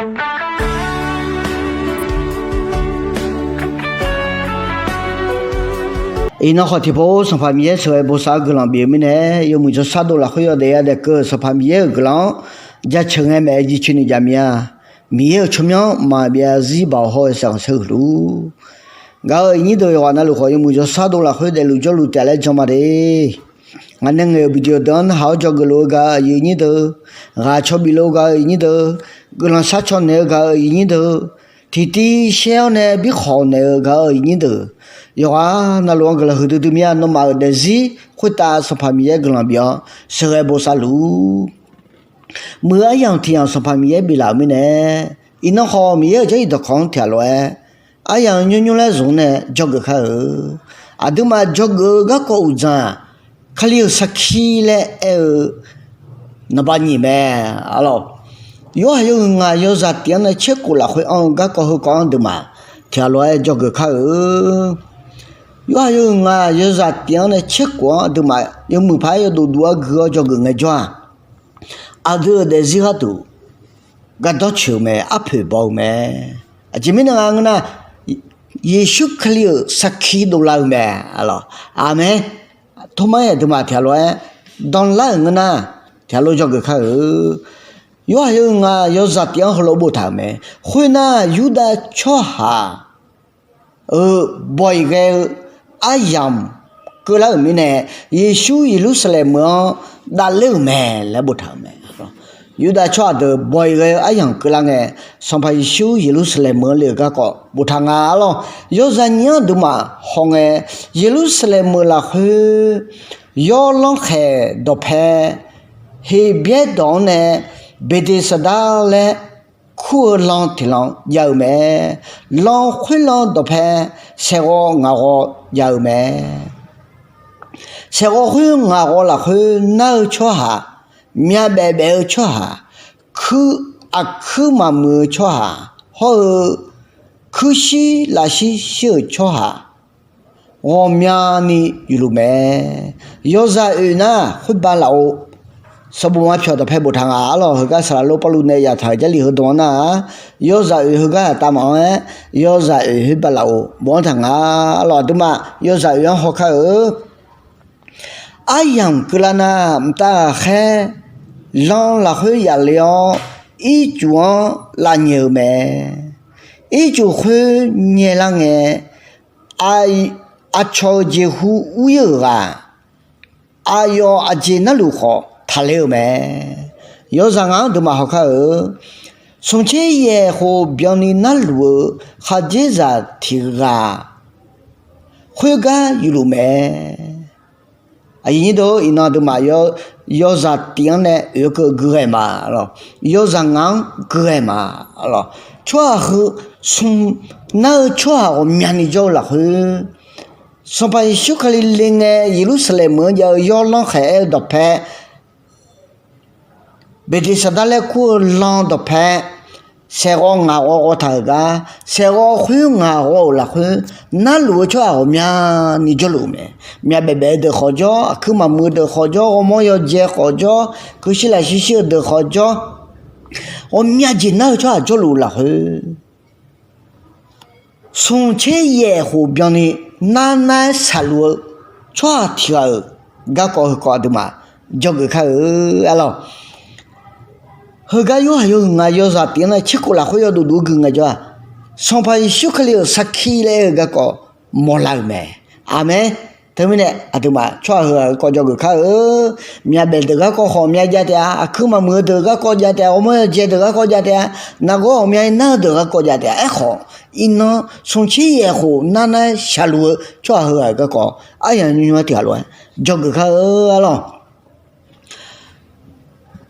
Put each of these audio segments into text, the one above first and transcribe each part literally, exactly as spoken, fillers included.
Iqnan khawf tiqpov Sanqpaq Miqyaer sheuqghae bosav-eu guiqlanq bif-eu mirnae, yawmuiq jawrshar dov lafkhoer yawdaef yadaef keuv-euq Sanqpaq Miqyaer-euq guiqlanq-anr jaceuq ngae maeq-aer jircoeni jaqmyaq. Miqyaer-euq tsawrmyanr maqbyav zarzir baoq hawr-eu saeqkhanq saeqhuiq luf. Gaq-euq iqnyir deuq yawqghaq navluf khawf yawmuiq jawrshar dov lafkhoer daefluf jawrluf taef laer jan ma de. Ngaq nae ngaeq-euq video deuq-anr naqhaq-awr dzawgeuf lof-eu gaq-eu aqyuif aqnyir deuq, ghaq caw bif lof-eu gaq-eu aqyuif aqnyir deuq, guiqlanq sharcaw naeq-eu gaq-eu aqyuif aqnyir deuq, tiqtiv shaer-awr nae birkhawq naeq-eu gaq-eu aqyuif aqnyir deuq, yawqghaq navluf-anr guiqlanq huiqdui dui mir-a. Nawmaf-euq daefzir khoertav Sanqpaq Miqyaer guiqlanq bif-awr sheuqghae bosav luf-ur. Muiq-eu aryamq tiq yamq Sanqpaq Miqyaer biflaf-euq mirnae, iqnan khawf Miqyaer-euq jarlif dawqkawq-anr tiqghaq lof-aer aryamq nymrnymr laer zmq-anr nae dzawgeuf kar-euq. Aqduimaf dzawgeuf-eu garkawv uqdzan-aq, Kali-euq sarkir laer aer-eu naqba nyiq mae. Arlawq, Yorhaq yawhuiq ngaq yawzaq tiq-anr nae tserkhof lafkhoer anr-eu garkawv heukawv-anr aqduimaf tiqghaq lof-aer dzawgeuf kar-euq. Yorhaq yawhuiq ngaq yawzaq tiq-anr nae tserkhof-anr aqduimaf yawmuiq paq-aer yawduq duq-aer gui-awr dzawgeuf ngaejawr-aq, aqdui-euq daefzir gharduq gardanr coeq-eu mae, arpoeq baw-eu mae. Aqjeq mirnae nga ngeur nar, Yeqsur Kali-euq sarkir dovlar-eu mae. Arlawq, aqmeq. Tormar-aer aqduimaf tiqghaq lof-aer danlar-euq ngeur nar, tiqghaq lof dzawgeuf kar-euq. Yorhaq yawhuiq ngaq yawzaq tiq-anr heulof boftaq-euq mae. Khoernar, Yurdav tsawrhaq-euq bawq-iq ghae-eu aryamq keuvlar-euq mirnae, Yeqsur Yeqlursaqlaeq meuq-anr davler-euq mae laer boftaq-euq mae. Yurdav tsawrhaq deuq bawq-iq ghae-eu aryamq keuvlar ngae, Sanqpaq Yeqsur Yeqlursaqlaeq meuq-anr le-euq garkawv boftaq nga. Arlawq, yawzaq nyiq-anr aqduimaf hawngae, Yeqlursaqlaeq meuq lafkhoer yawlanr khaeq dawqpae Heqbyaer dawq-anr nae Beqdeqsaqdar laer kur-eu lan tiq lan jav-eu mae. Lan khoerlan dawqpae saeqghawv ngaq ghawv jav-eu mae. Saeqghawv khoer ngaq ghawv lafkhoer nar-eu tsawrhaq, myavbaef baef-eu tsawrhaq, kuir, aqkuir maqmuiq-eu tsawrhaq hawr-eu kuirshir lavshir shir-euq tsawrhaq ghawqmyani yufluf mae. Yawzaq oeq nar khoerbav laf-or, sanqbof ma pyawq dawqpae boftaq nga. Arlawq, heugar saqlaq lor Pawrluv nae yaftaq-euq Jarlif heudawq-anr nar-aq, yawzaq oeq heugar aqtav maf-anr-aer, yawzaq oeq khoerbav laf-or bofanr taq nga. Arlawq, aqduimaf yawzaq oeq-anr hawkar-eu aryamq keuvlar nar, mqtav ghaqkhaer lan lafkhoer yaf le-awr, ircuf-anr lavnyaeq-eu mae. Ircuf khoer nyaelar ngae, aqcawq-euq jeqhu ur-ir-euq ghaq, aqyawf aqjeq narluf khawf taqler-eu mae. Yawzaq ngaq-anr aqduimaf hawkar-eu, smqtser yaeq khof byanni narluf-eu khaqdzerzaq tiq ghaq khoergar yufluf mae. Aqyuif aqnyir deuq, iqnan aqduimaf yawzaq tif-anr nae oeq-eu keuv guighae ma. Yawzaq ngaq-anr guighae ma. Tsawrhaq heu smq nar-eu tsawrhaq ghawqmyani jawr-eu lafkhoer, Sanqpaq Yeqsur Kali le ngae, Yeqlursaqlaeq meuq-anr jav-eu yawlanr khaeq-aer-eu dawqpae Beqdeqsaqdar laer kur-eu lan dawqpae, saeqghawv ngaq ghawv ghawv taq-euq gar, saeqghawv khoer ngaq ghawv-euq lafkhoer narluf-eu tsawrhaq ghawqmyani jawrluf-eu mae. Myavbaef baef-eu deuq khawf jawr, aqkuir maqmuiq-eu deuq khawf jawr, ghawrmawr yawdzae khawf jawr, kuirshir lavshir shir-eu deuq khawf jawr, ghawqmya jeq nar-eu tsawrhaq jawrluf-eu lafkhoer, smqtser yaeq khof byanni nar nar-aer shaqluf-eu tsawrhaq tiq ghaq-euq garkawv heukawv aqduimaf dzawgeuf kar-eu. Arlawq, heugar Yorhaq yawhuiq ngaq yawzaq tif-anr nae tserkhof lafkhoer yawduq duq-eu gui ngaejawr-aq, Sanqpaq Yeqsur Kali-euq sarkir laer aer-eu garkawv mawrlar-euq mae. Aqmeq. Teumirnae aqduimaf tsawrhaq heughaq-euq garkawv dzawgeuf kar-eu. Myavbaef deuq garkawv khawf myavjav taef-a. Aqkuir maqmuiq-eu deuq garkawv jav taef-a. Ghawrmawr yawdzae deuq garkawv jav taef-a. Nargawr ghawqmyani nar-eu deuq garkawv jav taef-a. Aerkhawf, iqnan smqtser yaeq khof nar nar-aer shaqluf-eu tsawrhaq heughaq-euq garkawv aryamq nymr-anr tiq ghaq lof-aer dzawgeuf kar-eu. Arlawq,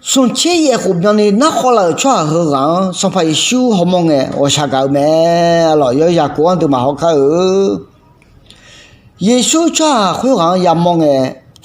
smqtser yaeq khof byanni narkhawv laf-euq tsawrhaq heughaq-anr Sanqpaq Yeqsur hawmawr ngae ghawqshaq gaq-eu mae. Arlawq, yawzaq kof-anr aqduimaf hawkar-eu, Yeqsur tsawrhaq khoerghaq-anr yamawr ngae,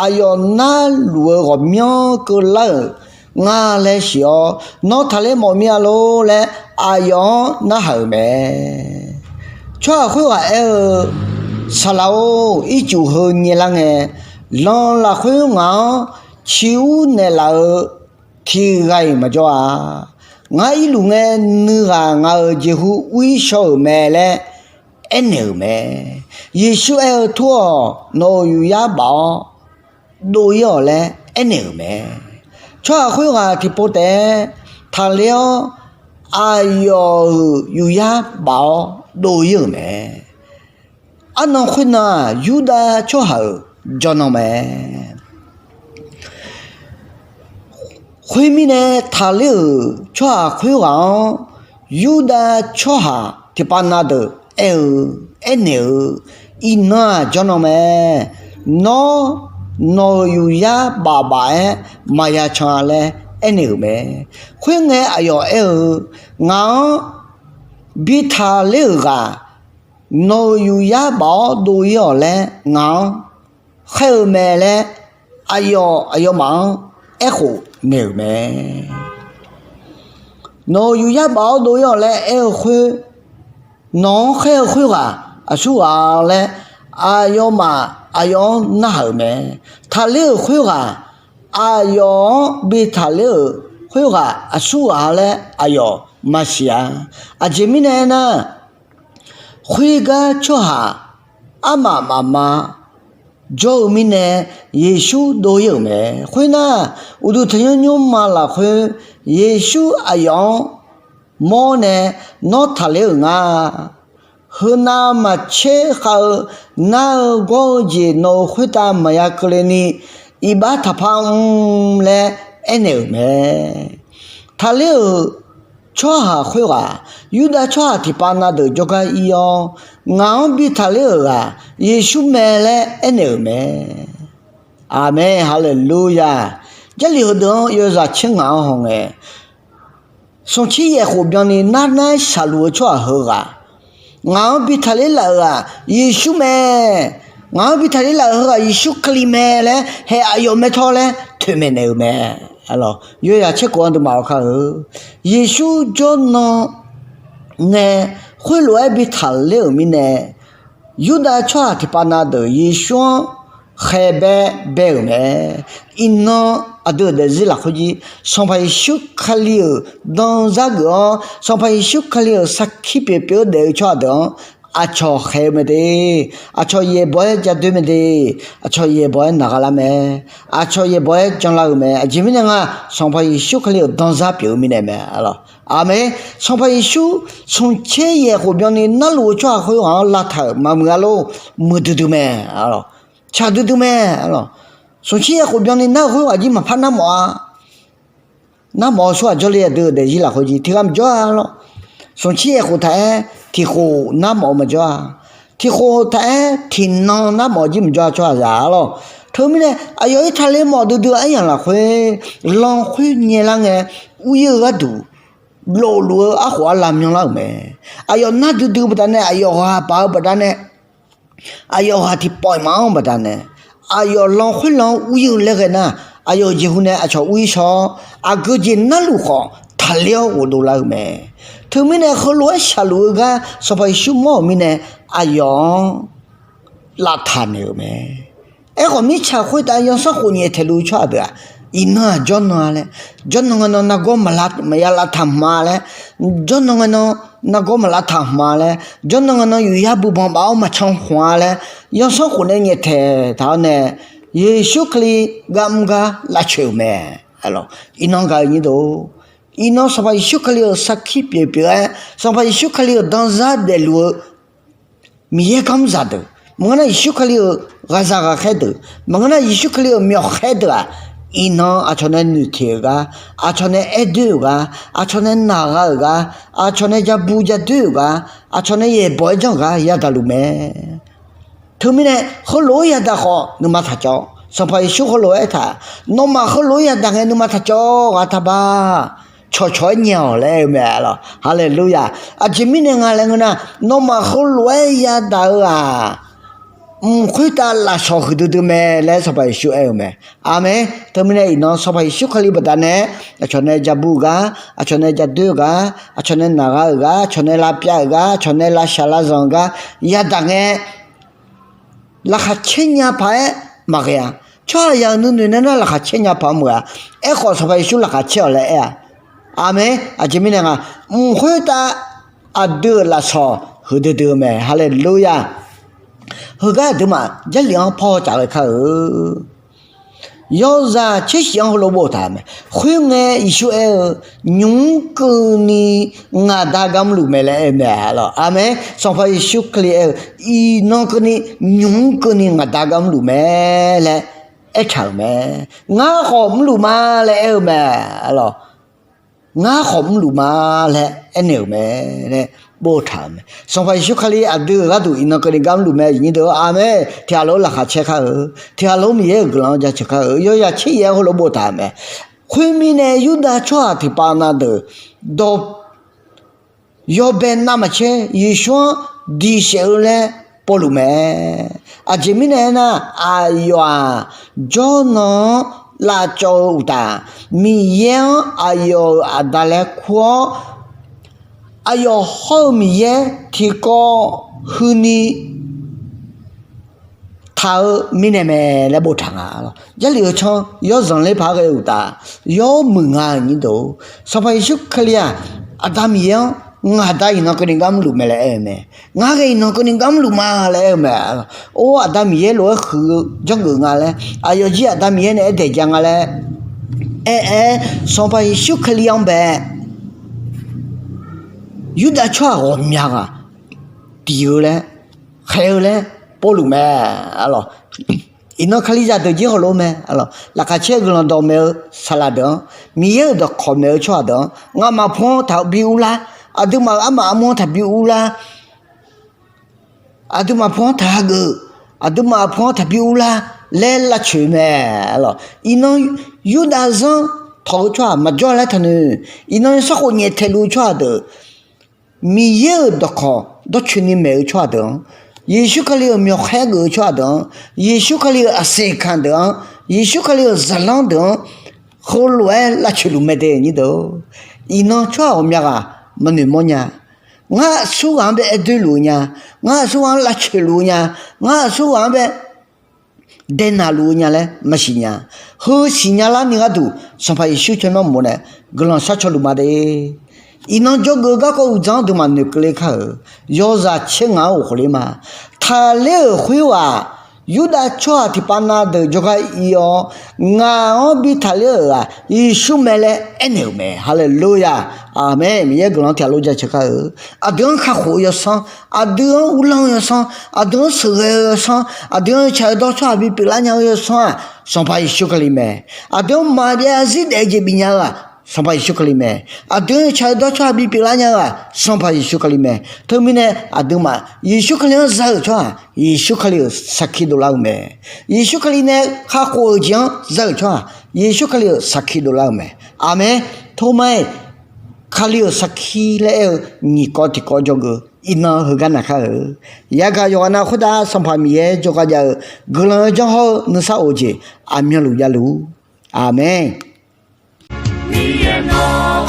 aqyawf narluf-eu ghawqmyanr keuvlar-euq nga laer siq-awr, Nawr taqler mawf mir-a lor laer aqyawf-anr narhaq-euq mae. Tsawrhaq khoerghaq aer-eu, Saqlaq-or, ircuf heu nyaelar ngae, lan lafkhoer ngaq-anr ciq ur naeqlaf-eu tiq ghaq-iq maqjawr-a. Ngar irluf ngae, nuighaq ngaq-euq jeqhu ur-ir shaw-euq mae laer aernaeq-euq mae. Yeqsur aer-eu, Tur-awq, nawq-euq yuqyar baf-awr dov-ir-awq laer aernaeq-euq mae. Tsawrhaq khoerghaq tiqpov taef-aer taqler-awr, aqyawf-euq yuqyar baf-awr dov-ir-euq mae. Arnan khoernan-aq, Yurdav tsawrhaq-euq jawrnan mae. Khoermirnae, taqler-euq tsawrhaq khoerghaq-anr Yurdav tsawrhaq tiqpav na deuq aer-eu, aernaeq-eu, Iqnan-aq jawrnan mae. Nawr, nawq-euq yuqyar baf baf-aer maqya can-a laer aernaeq-euq mae. Khoerngae, aqyawf aer-eu, Ngaq-anr bi taqler-euq ghaq nawq-euq yuqyar baf-awr dov-ir-awq laer ngaq-anr khaer-eu mae laer, aqyawf aqyawfmaf-anr aerkhof naeq-euq mae. Nawq-euq yuqyar baf-awr dov-ir-awq laer aer-eu khoer, nawq-anr khaer-eu khoerghaq aqsurghaq laer, aqyawfmaf aqyawf-anr narhaq-euq mae. Taqler-euq khoerghaq, aqyawf-anr bi taqler-euq khoerghaq aqsurghaq laer aqyawf maqsiq-a. Aqjeq mirnae aernar, khoergar tsawrhaq armaf mafma jawr-eu mirnae, Yeqsur dov-ir-euq mae. Khoernar, uqduq tanqnymr nymrma lafkhoer Yeqsur aqyawf-anr mawr nae, Nawr taqler-euq nga. Heunav maqtser khav-eu nar-eu gawr-eu jeq nawq-euq khoertav maqya keuvle ni, iqbax taqpar mr laer aernaeq-euq mae. Taqler-euq tsawrhaq khoerghaq, Yurdav tsawrhaq tiqpav na deuq jawrgar ir-awr, Ngaq-anr bi taqler-euq ghaq Yeqsur mae laer aernaeq-euq mae. Aqmeq, haleluya. Jarlif heudeuq-anr yawzaq tser ngaq-anr hawngae, smqtser yaef khof byanni nar nar-aer shaqluf-eu tsawrhaq heughaq, Ngaq-anr bi taqler laf-euq ghaq Yeqsur mae. Ngaq-anr bi taqler laf-euq heughaq Yeqsur Kali mae laer haeq aqyawf mae tawr laer toeqmaeq naeq-euq mae. Yawzaq tser khof-anr duimaf-awr kar-eu, Yeqsur jawrnan ngae, khoerlof-aer bi taqler-euq mirnae, Yurdav tsawrhaq tiqpav na deuq Yeqsur-anr khaeq bae bae-euq mae. Iqnan aqdui-euq daefzir lafkhoer jir, Sanqpaq Yeqsur Kali-euq danzar geuf-awr, Sanqpaq Yeqsur Kali-euq sarkir pyeuf pyeuf-eu daef-eu tsawrhaq deuq-anr aqcawq khaeq-eu mae de. Aqcawq yaeqbawq-aer ja doer mae de. Aqcawq yaeqbawq-aer naq gha lar mae. Aqcawq yaeqbawq-aer janlar-euq mae. Aqjeq mirnae nga, Sanqpaq Yeqsur Kali-euq danzar pyeuf-eu mirnae mae. Aqmeq. Sanqpaq Yeqsur smqtser yaef khof byanni narluf-eu tsawrhaq khoerghaq-anr lavtaq-euq maqmuiq-a lor. Muiqdui dui mae. Tsaq duidui mae. Smqtser yaef khof byanni nar-eu khoerghaq jir maqpar narmawf-a. Narmawf-eu tsawrhaq jawrle aqdui-euq daefzir lafkhoer jir tiqghaq maqjawr-a lor. Smqtser yaef khof taq-aer tiqkhof narmawf-eu maqjawr-a. Tiqkhof taq-aer tiqnan narmawf-eu jir maqjawr-a tsawrhaqzaq-a lor. Teumirnae aqyawf-ir taqler mawf duidui-eu aryamq lafkhoer, lan khoer nyaelar ngae, ur-ir-eu gharduq lofluf-eu arkhof arlav myanlar-euq mae. Aqyawf nar duidui baqdanae, aqyawf ghaq paq-eu baqdanae, aqyawf ghaq tiqpawf-iq maqanr-eu baqdanae, aqyawf lan khoer lan-anr ur-ir-eu laer ghae nar, aqyawf-euq jeqhu nae aqcawq ur-ir shaw-awr, aqgeu jeq narluf khawf taqler-awr ghofdov lar-eu mae. Teumirnae heulof-aer shaqluf-eu gar Sanqpaq Yeqsur mawr-euq mirnae, aqyawf-anr lavtaq naeq-euq mae. Aerkhawf, mirtsaq khoertav zanrsanrkhof nyaeftaeq luf-eu tsawrhaq deuq-aq, iqnan-aq jawrnan-a laer, jawrnan ngae nan nargawr maqya lavtaq hmq-a laer, jawrnan ngae nan nargawr maqlavtaq hmq-a laer, jawrnan ngae nan yuqyar bubanq baf-awr maqcan khmq-a laer, zanrsanrkhof nae nyaeftaeq taq-awr nae, Yeqsur Kali gar mr gar lavcoeq-euq mae. Iqnan gaq-eu nyir deuq, iqnan Sanqpaq Yeqsur Kali-euq sarkir pyeuf pyeuf-aer, Sanqpaq Yeqsur Kali-euq danzar daefluf-eu Miqyaer garmr zaqdeuq, maqngeur nar Yeqsur Kali-euq ghaqzaq ghaqkhaer deuq, maqngeur nar Yeqsur Kali-euq myawqkhaer deuq-aq, iqnan aqcawq nae noeqteq-euq gar, aqcawq nae aer doer-euq gar, aqcawq nae naq gha-euq gar, aqcawq nae ja bu ja doer-euq gar, aqcawq nae yaeqbawq-aer janr-euq gar yadaq luf mae. Teumirnae heulof-aer yadaq khawf nuima taq cawv. Sanqpaq Yeqsur heulof-aer aertaq, nawmaf heulof-aer yadaq ngae nuima taq cawv ghaq taqbaq cawqcawq-aer nyae-awq laer aer-eu mae. Haleluya. Aqjeq mirnae nga laer ngeur nar, nawmaf heulof-aer yadaq-eu-aq, mq khoertav lafsawq huiqdui dui mae laer Sanqpaq Yeqsur aer-eu mae. Aqmeq. Teumirnae iqnan Sanqpaq Yeqsur Kali baqdanae, aqcawq nae ja bu-eu gar, aqcawq nae ja doer-eu gar, aqcawq nae naq gha-euq gar, aqcawq nae lavpyav-euq gar, aqcawq nae lavshaq lavzanq-eu gar yadaq ngae, laqkhaq caer nya paq-aer maqghae-a. Tsawrhaqzaq-euq nuinoeq nae nar laqkhaq caer nya paq-anr meuq-a. Aerkhawf Sanqpaq Yeqsur laqkhaq caer-awq laer aer-a. Aqmeq. Aqjeq mirnae nga, mq khoertav aqdui-euq lafsawq huiqdui dui-eu mae. Haleluya! Heugar aqduimaf Jarlif-anr paw caf ghae kar-eu, yawzaq tsershif-anr heulof boftaq-euq mae. Khoerngae Yeqsur aer-eu, nymq mr keuvni ngaq Da gar mrluf mae laer aer-eu mae. Aqmeq. Sanqpaq Yeqsur Kali aer-eu, iqnan keuvni, nymq mr keuvni ngaq Da gar mrluf mae laer aertaq-euq mae. Ngar khawf mrluf ma laer aer-eu mae. Ngar khawf mrluf ma laer aernaeq-euq mae laer boftaq-euq mae. Sanqpaq Yeqsur Kali aqdui-euq gharduq iqnan keuvni gar mrluf mae. Aqmeq. Tiqghaq lof-aer laqkhaq caer kar-eu, tiqghaq lof-aer Miqyaer-euq guiqlanq-anr jaceuq kar-eu, yawzaq tser yaef-aer heulof boftaq-euq mae. Khoermirnae, Yurdav tsawrhaq tiqpav na deuq dawq yawbae navmaqtser Yeqsur-anr diq saef-eu laer povluf mae. Aqjeq mirnae aernar, aqyawf-aq, jawrnan-anr lavcawv-eu uqtaf, Miqyaer-anr aqyawf-euq Aqda laer kur-awr, aqyawf hawr-eu Miqyaer tiqkawv huini taq-eu mirnae mae laer boftaq nga. Jarlif-eu tsanr yawrzanq ler paq-aer ghae-eu uqtaf, yawr muiq nga-euq nyir deuq-or, Sanqpaq Yeqsur Kali-aq, Aqda Miqyaer-anr ngaq Da iqnan keuvni gar mrluf mae laer aer-eu mae. Ngar ghae iqnan keuvni gar mrluf ma laer aer-eu mae. Or, Aqda Miqyaer lof-aer huiq-eu janrgeuf nga laer, aqyawf jir Aqda Miqyaer nae aer daeq ja nga laer aer-aer, Sanqpaq Yeqsur Kali-anr bae Yurdav tsawrhaq ghawqmya ghaq diq-eu laer, khaeq-eu laer povluf mae. Iqnan Kalizaq deuq jir hawlof mae. Laqkhaq caer-eu guiqlanq dawqmaeq-eu saqlaq deuq-anr, Miqyaer-euq dawqkawq maeq-eu tsawrhaq deuq-anr, ngamaf pu-anr taqbi urlar, aqduimaf-euq armaf armur-anr taqbi urlar, aqduimaf pu-anr taq hageuf, aqduimaf pu-anr taqbi urlar laer lavcoeq mae. Iqnan Yurdav zanr tawq-eu tsawrhaq maqjawr laer taqnoeq. Iqnan sanrkhof nyaeftaeq luf-eu tsawrhaq deuq, Miqyaer-euq dawqkawq dawrcoeni maeq-eu tsawrhaq deuq-anr, Yeqsur Kali-euq myawqkhaer geuf-eu tsawrhaq deuq-anr, Yeqsur Kali-euq aqseqkaq deuq-anr, Yeqsur Kali-euq zaqlanr deuq-anr heulof-aer lavcoeq luf mae de nyir deuq. Iqnan tsawrhaq ghawqmya ghaq maqnoeq mawr nya. Ngar aqsurghaq-anr bae aer doerluf-eu nya. Ngar aqsurghaq-anr lavcoeq luf-eu nya. Ngar aqsurghaq-anr bae daenaq luf-eu nya laer maqsiq nya. Heu siqnya larni gharduq Sanqpaq Yeqsur tsawrmyanr uqmov nae guiqlanq sharcaw luf ma de. Iqnan jawrgeuf garkawv uqdzan-anr duimaf noeqkeuv ler kar-euq, yawzaq caer ngaq-anr ghofkhof ler ma. Taqler-euq khoerghaq, Yurdav tsawrhaq tiqpav na deuq jawrgar ir-awr, ngaq-anr bi taqler-euq-aq Yeqsur mae laer aernaeq-euq mae. Haleluya! Aqmeq. Miqyaer guiqlanq-anr tiqghaq lof jaceuq kar-eu. Aqdui-anr kakhof-eu yawsanr, aqdui-anr uvlanr-eu yawsanr, aqdui-anr sheuqghae-eu yawsanr, aqdui-anr yawtsaq-eu dawr tsawrhaq bi pyeuflar nya-eu yawsanr-aq, Sanqpaq Yeqsur Kali mae. Aqdui-anr maqbyav zir daef-eu jeq bifnya-eu-aq, Sanqpaq Yeqsur Kali mae. Aqdui-anr yawtsaq-eu dawr tsawrhaq bi pyeuflar nya-eu-aq, Sanqpaq Yeqsur Kali mae. Teumirnae aqduimaf Yeqsur Kali-anr za-euq tsawrhaq, Yeqsur Kali-euq sarkir dovlar-eu mae. Yeqsur Kali nae kakhof-euq jeq-anr za-euq tsawrhaq, Yeqsur Kali-euq sarkir dovlar-eu mae. Aqmeq. Tormar-iq, Kali-euq sarkir laer aer-eu nyiq kawv tiq kawv jawrgeuf iqnan heugar naq kar-eu. Yagaq yawqghaq nav khoertav Sanqpaq Miqyaer jawrgar jav-eu guiqlanq-eu janr hawr-eu nuisar of-eu jeq aqmyanluf javluf-ur. Aqmeq. Miqyaer-or,